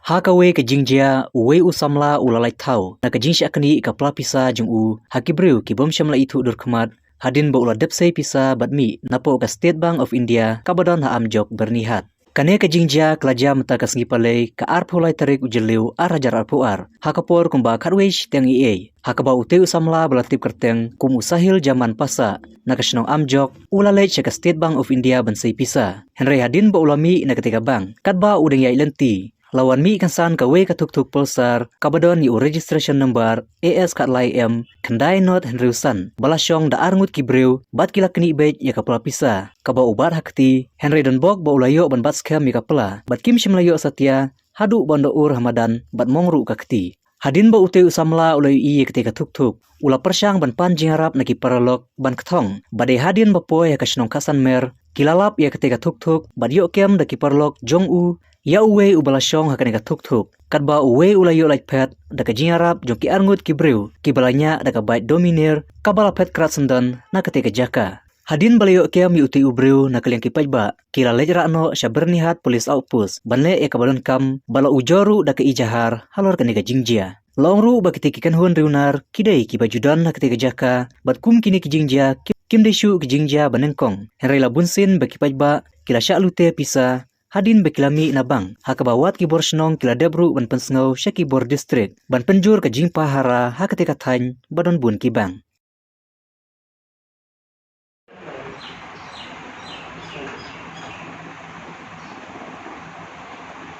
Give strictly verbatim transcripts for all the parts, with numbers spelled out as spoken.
Ha kawei ka jingjia, uwei u samla u la lait thaw na ka jingshah knieh ka pla pisa jong u ha ki briew ki bym shym la ithuh dur khmat, hadien ba u la dep sei pisa bad mih napoh ka State Bank of India kaba don ha Amjok, Byrnihat. Kane ka jingjia ka la jia mynta ka sngi Palei, ka arphew lai tarik u Jylliew ar hajar arphew ar, ha ka por kumba khatwei shiteng eiei, ha kaba utei u samla ba la tip kyrteng kum u Sahil Jaman Pasa, na ka shnong Amjok, u la leit sha ka State Bank of India ban sei pisa. Hynrei hadien ba u la mih na katei ka bank, katba u dang ïaid lynti, la wan mih kynsan kawei ka thuk thuk Pulsar kaba don ïa u registration number A S khatlai M khyndai not hynriew san, ba la shong da arngut ki briew bad ki la knieh beit ïa ka pla pisa, kaba u bat ha kti, hynrei don bok ba u la ïoh ban bat skhem ïa ka pla bad kim shym la ïoh satia haduh ban da ur ha madan bad mong ruh ka kti. Hadien ba utei u samla u la ïohi ïa katei ka thuk thuk, u la pyrshang ban pan jingïarap na ki paralok ban kthong, bad dei hadien ba poi ha ka shnong Khasanmer, ki la lap ïa katei ka thuk thuk bad ïoh kem da ki paralok jong u ïa uwei uba la shong ha kane ka thuk thuk, katba uwei u la ïoh lait phet da ka jingïarap jong ki arngut ki briew kiba la ñiah da ka bike Dominar kaba la phet krad syndon na katei ka jaka. Hadien ba la ïoh kem ïa utei u briew na ka liang ki paidbah, ki la leit rah noh sha Byrnihat Police Outpost ban leh ïa kaba donkam, bad la ujor ruh da ka ijahar halor kane ka jingjia. La ong ruh ba kitei ki kynhun riewnar ki dei kiba ju don ha katei ka jaka, bad kum kine ki jingjia ki, kim dei shuh ki jingjia ba nyngkong. Hynrei la bunsien ba ki paidbah ki la shah lute pisa hadien ba ki la mih na bank, ha kaba wat ki bor shnong ki la dep ruh ban pynsngew sha ki bor district ban pynjur ka jingpahara ha katei ka thaiñ ba don bun ki bank.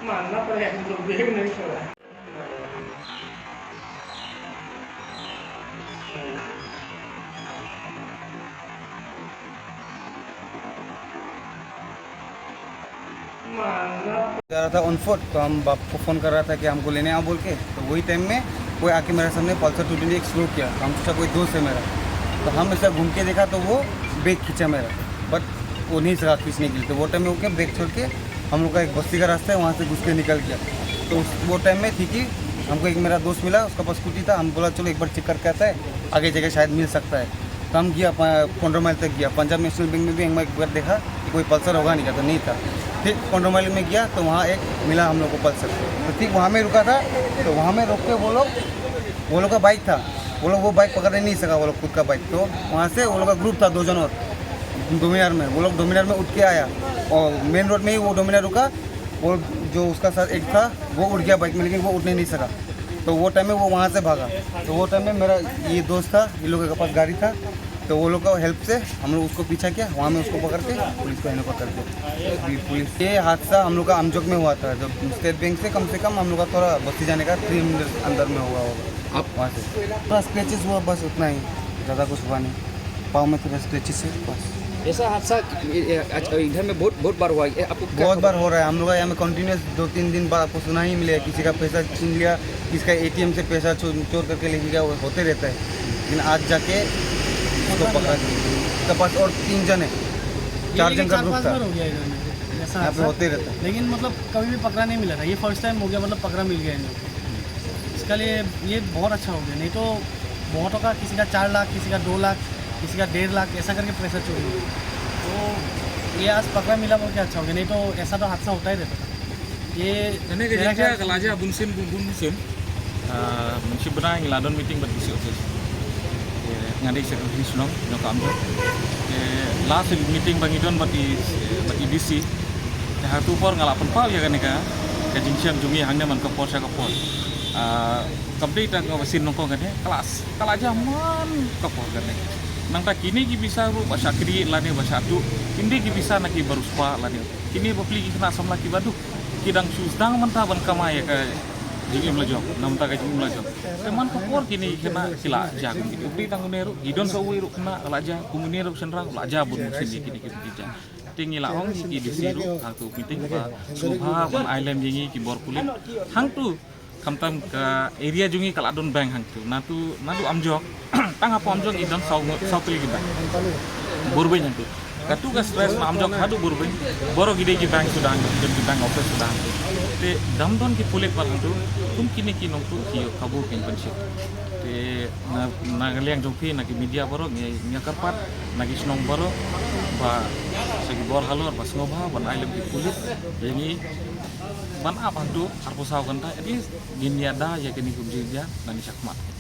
मानना पड़ेगा, हम लोग देख नहीं पा रहे। जा रहा था ऑन फुट, तो हम बाप को फ़ोन कर रहा था कि हमको लेने आओ बोल के। तो वही टाइम में कोई आके मेरे सामने पल्सर टू ट्वेंटी एक्स स्लो किया। तो हम सोचा कोई दोस्त है मेरा, तो हम ऐसा घूम के देखा तो वो बैग खींचा मेरा, बट वो नहीं सका खींचने के लिए। तो वो टाइम में वो क्या, बैग छोड़ के हम लोग का एक बस्ती का रास्ता है, वहाँ से घुस के निकल गया। तो उस वो टाइम में थी कि हमको एक मेरा दोस्त मिला, उसका पास स्कूटी था, हम बोला चलो एक बार चेक करके आता है, आगे जाके शायद मिल सकता है। तो हम गया, प-, पंद्रह माइल तक गया। पंजाब नेशनल बैंक में भी एक बार देखा कि कोई पल्सर होगा नहीं क्या, तो नहीं था। फिर पंद्रह माइल में गया तो वहाँ एक मिला हम लोग को पल्सर। तो ठीक वहाँ में रुका था, तो वहाँ में रुक के वो लोग, वो लोग का बाइक था, वो लोग वो बाइक पकड़ने नहीं सका, वो लोग खुद का बाइक। तो वहाँ से वो लोग का ग्रुप था दो जन और डोमिनार में, वो लोग डोमिनार में उठ के आया और मेन रोड में ही वो डोमिनार रुका। वो जो उसका साथ एक था, वो उठ गया बाइक में, लेकिन वो उठने नहीं सका। तो वो टाइम में वो वहाँ से भागा। तो वो टाइम में मेरा ये दोस्त था, ये लोग के पास गाड़ी था, तो वो लोग का हेल्प से हम लोग उसको पीछा किया, वहाँ में उसको पकड़ के पुलिस को हैंड ओवर कर दिया। अभी पुलिस, ये हादसा हम लोग का अमजोक में हुआ था, जब स्टेट बैंक से कम से कम हम लोग का थोड़ा बस्ती जाने का थ्री मिनट अंदर में हुआ होगा। आप वहाँ से थोड़ा स्क्रैचेस हुआ, बस उतना ही, ज़्यादा कुछ हुआ नहीं। पाँव में थोड़ा स्क्रैचेस है बस। ऐसा हादसा ए, ए, आज, इधर में बहुत, बहुत बार हुआ है। ए, आपको क्या बहुत खबर? बार हो रहा है। हम लोग का यहाँ में कंटिन्यूअस दो तीन दिन बाद आपको सुना ही मिलेगा, किसी का पैसा छीन लिया, किसी का एटीएम से पैसा चो-, चोर करके लेके गया, वो होते रहता है। लेकिन आज जाके उसको पकड़ा, उसके पास और तीन जन है, चार जन का ग्रुप था। हो गया इधर में ऐसा यहाँ पे हादसा। होते रहता है। लेकिन मतलब कभी भी पकड़ा नहीं मिला था, ये फर्स्ट टाइम हो गया, मतलब पकड़ा मिल गया इन लोग को। इसका लिए ये बहुत अच्छा हो गया, नहीं तो बहुतों का, किसी का चार लाख, किसी का दो लाख, किसी का डेढ़ लाख, ऐसा करके पैसा चोरी हुई। तो ये आज पकड़ा मिला बोल के अच्छा हो गया, नहीं तो ऐसा तो हादसा होता ही रहता था। ये मैंने कहा, मेरा ख्याल से कल आजा बुनसिन, बुन-, बुनसिन। Ah, mynshwa bnai ngi la don meeting bad D C office. Te nga dei secretary shnong jong ka Amjok. Te last meeting ba ngi don bad i, bad i D C. Te ha tu por nga la pynpaw ïa kane ka, ka jingsiang jong ngi hangne man ka por sha ka por. Ah, kam dei tang ka vaccine nyngkong kane, ka la, ka la jia man ka por kane. Nangta kine ki pisa ruh ba shah kri lane ba shah tuh, kim dei ki pisa na ki ba riewspah lane. Kine bapli ki khynnah samla kiba duk, ki dang shu sdang mynta ban kamai ïa ka jingim la jong, na mynta ka jingim la jong. Te man ka por kine ki khynnah ki la jia kum kine. Bapli tang une ruh, ki don sa uwei ruh khynnah la jia, kum une ruh shynrang la jia bun mynsiem ïa kine ki bapli jia. Te ngi la ong ïa ki D C ruh ha tu meeting ba sngewbha ban ai lem ïa ngi ki bor pulit. Hangtu Khamtam ka area jong ngi ka la don bank hangtu. Natu, natu Amjok. Tang hapoh Amjok i don saw, saw tylli ki bank. Bor bank hangtu. Katu ka stretch na Amjok haduh bor bank. Bor ki dei ki bank suda hangtu, don ki bank office suda hangtu. Te dang don ki pulit pat hangtu. Kum kine ki nongtuh ki ïoh kabu kin pynshit. Te na, na ka liang jong phi na ki media baroh ngi, ngi kyrpad na ki shnong baroh ba sa ki Bor halor ba sngewbha ban ai lem ki pulit ïa ngi ban ap hangtu arphew saw kynta, at least ngin ïada ïa kine ki jingjia na shakhmat.